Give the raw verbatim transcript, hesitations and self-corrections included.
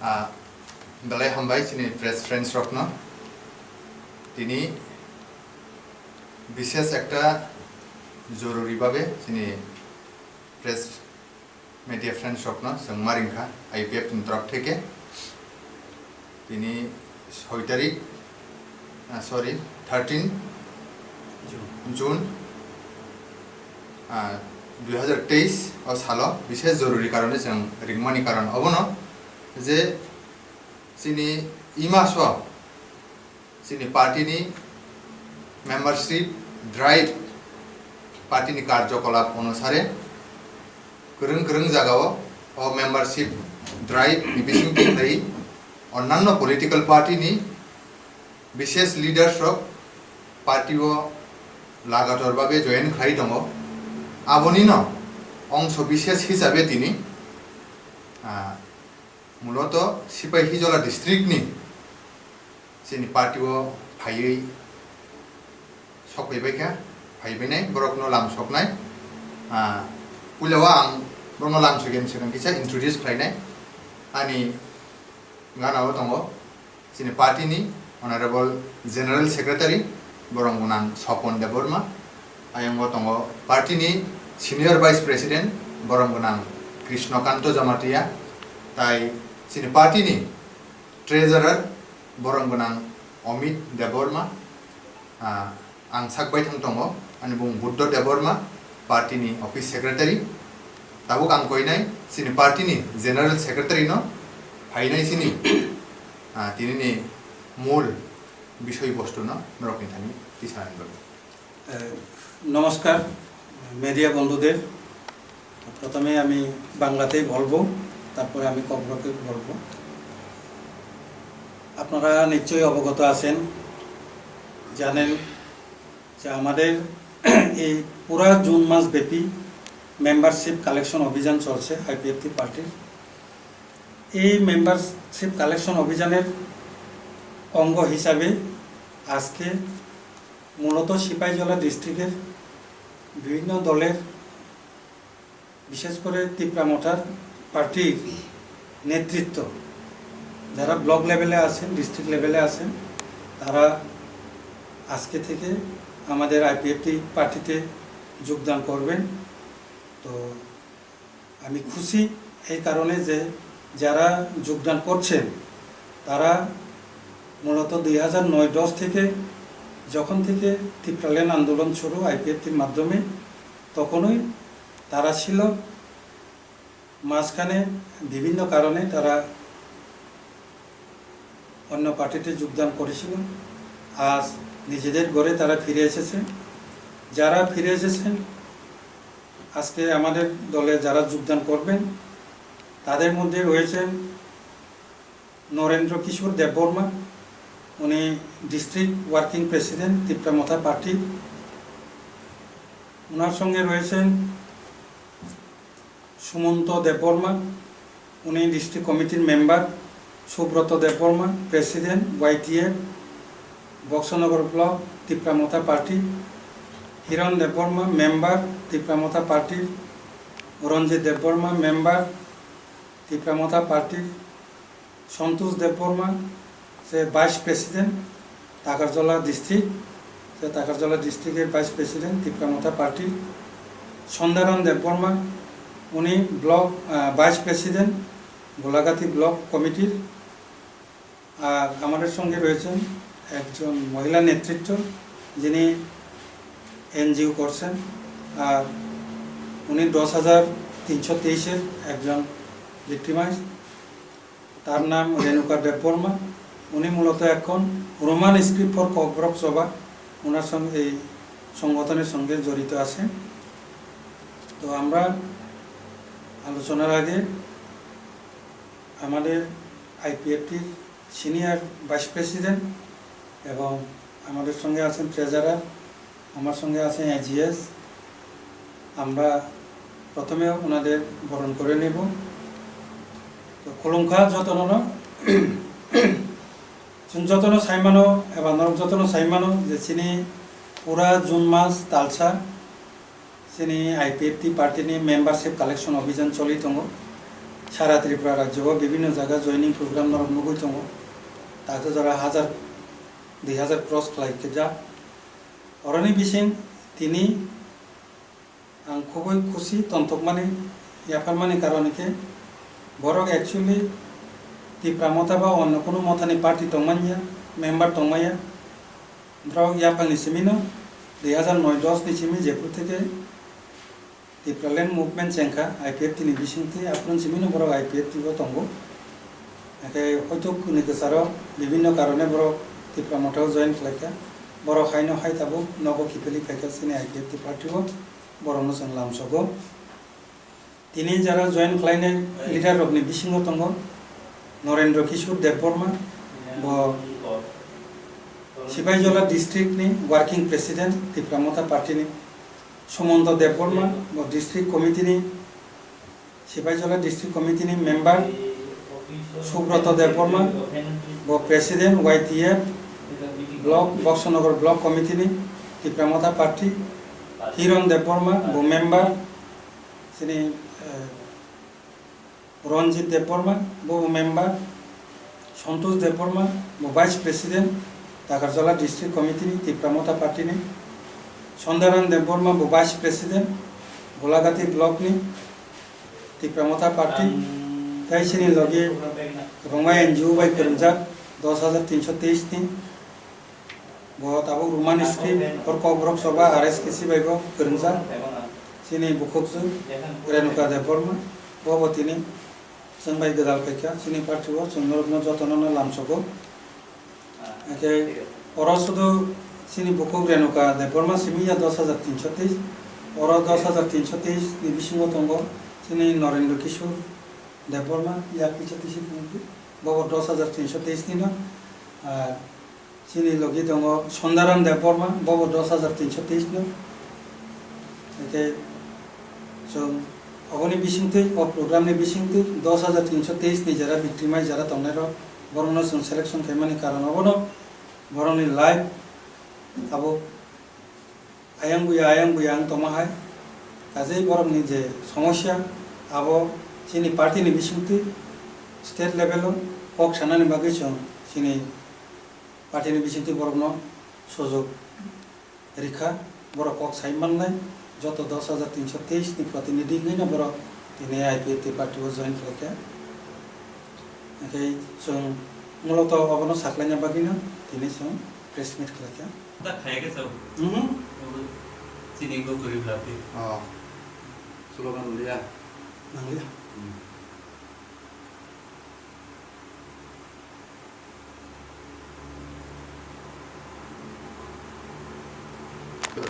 Ah, belai hambai chini press friends rokno. Tini bishesh ekta joruri babe chini press media friends rokno chwng ma ringkha I P F ni torop theke. Tini soi tarik, ah, sorry, thirteen June, ah, dui hazar teis o salo bishesh joruri karone chwng ringmani karon obono je chini imaso chini party ni membership drive, party ni karjokolap onusare kwrwng kwrwng jagao o membership drive ni bisingtwi tei onnanno political party ni bishesh leaders rok party o lagator babe join khlai tongo. Abonino ongso bishesh hisabe tini, ah, muloto Sipahijola district ni chini party o phaiwi sok phaibai kha, phaibainai borokno lam soknai. Ah, puila o ang borokno lam sokya swkang kisa introduce khlainai. Ani gana o tongo chini party ni Honorable General Secretary, borok gwnang Sopon Debbarma. Ayang o tongo party ni Senior Vice President, borok gwnang Krishnakanto Jamatia. Tai chini party ni Treasurer, borok gwnang Amit Debbarma. Ah, ang sak baithang tongo, ani bung Buddho Debbarma, party ni office secretary. Tabuk ang koinai chini party ni general secretary no phainai chini, ah, tini ni mul bisoi bostu no norok ni thani tisa nani bagwi. এ, নমস্কার মিডিয়া বন্ধুদের। প্রথমে আমি বাংলাতেই বলবো, তারপরে আমি ককবরকে বলবো। আপনারা নিশ্চয়ই অবগত আছেন, জানেন যে আমাদের এই পুরা জুন মাস ব্যাপী মেম্বারশিপ কালেকশন অভিযান চলছে আইপিএফটি পার্টির। এই মেম্বারশিপ কালেকশন অভিযানের অঙ্গ হিসাবে আজকে মূলত সিপাহীজলা ডিস্ট্রিক্টের বিভিন্ন দলের, বিশেষ করে তিপ্রা মথার পার্টির নেতৃত্ব, যারা ব্লক লেভেলে আছেন, ডিস্ট্রিক্ট লেভেলে আছেন, তারা আজকে থেকে আমাদের আইপিএফটি পার্টিতে যোগদান করবেন। তো আমি খুশি এই কারণে যে যারা যোগদান করছেন, তারা মূলত দুই হাজার নয় দশ থেকে, যখন থেকে তিপ্রাল্যান্ড আন্দোলন শুরু আইপিএফটির মাধ্যমে, তখনই তারা ছিল। মাঝখানে বিভিন্ন কারণে তারা অন্য পার্টিতে যোগদান করেছিল। আজ নিজেদের ঘরে তারা ফিরে এসেছে। যারা ফিরে এসেছেন, আজকে আমাদের দলে যারা যোগদান করবেন, তাদের মধ্যে রয়েছেন নরেন্দ্র কিশোর দেববর্মা, উনি ডিস্ট্রিক্ট ওয়ার্কিং প্রেসিডেন্ট তিপ্রা মথা পার্টি। ওনার সঙ্গে রয়েছেন সুমন্ত দেববর্মা, উনি ডিস্ট্রিক্ট কমিটির মেম্বার, সুব্রত দেববর্মা, প্রেসিডেন্ট ওয়াইটিএফ বক্সনগর ব্লক তিপ্রা মথা পার্টি, হিরণ দেববর্মা, মেম্বার তিপ্রা মথা পার্টির, রঞ্জিত দেববর্মা, মেম্বার তিপ্রা মথা পার্টির, সন্তোষ দেববর্মা, সে ভাইস প্রেসিডেন্ট টাকারজলা ডিস্ট্রিক্ট, সে টাকারজলা ডিস্ট্রিক্টের ভাইস প্রেসিডেন্ট তিপ্রা মথা পার্টির। সন্ধ্যারাম দেববর্মা, উনি ব্লক, আহ, ভাইস প্রেসিডেন্ট গোলাঘাটি ব্লক কমিটির। আর আমাদের সঙ্গে রয়েছেন একজন মহিলা নেতৃত্ব, যিনি এনজিও করছেন, আর উনি দশ হাজার তিনশো তেইশের একজন ভিক্টিমাইজ। তার নাম রেণুকা দেববর্মা। উনি মূলত এখন রোমান স্ক্রিপ্ট ফর ককবরক সভা, ওনার সঙ্গে, এই সংগঠনের সঙ্গে জড়িত আছেন। তো আমরা আলোচনার আগে আমাদের আইপিএফটির সিনিয়র ভাইস প্রেসিডেন্ট এবং আমাদের সঙ্গে আছেন ট্রেজারার, আমার সঙ্গে আছেন এজিএস। আমরা প্রথমে ওনাদের বরণ করে নেব। তো খুলুমখা যতননো, chwng jotono saimano eba norok jotono saimano je chini pura June mas talsa chini I P F T party ni membership collection অভিযান চলি tongo. Sara Tripura rajyo o bibhinno jaga joining program norok nugwi tongo. Takhe jora hajar, dui hajar cross khlai khe ja. Oroni bising tini ang khubui khusi tontokmani, yapharmani karon hwnkhe borok actually Tipra Motha ba onno kunu mothani party tongmanya, member tongmaya. Borok yaphangni simino dui hajar noi dos ni simi jephru theke Tipraland movement chengkha I P F T ni bisingtwi, aphuru simino borok I P F T o tongo. Hake hoito kuni kwcharo bibhinno karone borok Tipra Motha o join khlaikha. Borok haino hai tabuk nogo kiphilwi phaikha chini I P F T party o, borokno chwng lamsogo. Tini jara join khlainai leader rokni bisingo tongo Norendra Kishore Debbarma, bo Sipaijola district ni working president Tipra Motha party ni. Sumonto Debbarma, bo district committee ni, Sipaijola district committee ni member. Subroto Debbarma, bo president Y T F block, Boxonagar block committee ni, Tipra Motha party. Hiron Debbarma, bo member. Chini, eh, Ranjit Debbarma, bo member. Santosh Debbarma, bo vice president, Takarjala district committee ni, Tipra Motha party ni. Sondaram Debbarma, bo vice president, Golagati block ni, Tipra Motha party. Tei chini logi kwbangma N G O bai kwrwngjak, dos hajar tinso teis ni. Bo tabuk Roman script, hor Kokborok Soba, R S K C bai bo kwrwngjak. Chini bukhukjwk Renuka Debbarma, bo bo tini chwng bai gwdal phaikha, chini party o chwng norokno jotono no lamsogo. Hake oro sudu chini bukhuk Renuka Debbarma simi ya dos hajar tinso teis, oro dos hajar tinso teis ni bisingo tongo chini Norendra Kishore Debbarma, ya kisa tisi tongdi, bo bo dos hajar tinso teis ni no, ah, Chini logi tongo Sondaram Debbarma, bobo dos hajar tinso teis no. Eke chwng oboni bisingtwi, o program ni bisingtwi dos hajar tinso teis ni jara victim ai jara tongnai rok, borokno chwng selection khaimani karon obono, borokni life abo ayang buya, ayang buya wng tongma hai. Kajei borokni je somosya, abo chini party ni bisingtwi state level o kok sanani bagwi chwng chini party ni bisingtwi borokno sujok rikha, borok kok sai mannai, joto dos hajar tinso teis ni protinidhi wngwi no borok tini I P F T party o join khlaikha. Hwnkhe chwng muloto obono saklaina bagwino tini chwng press meet khlaikha. Ta khaya khe chao. Mhm. Chini go gori bla phi. Oh. Slogan liya. Nangya. Hmm.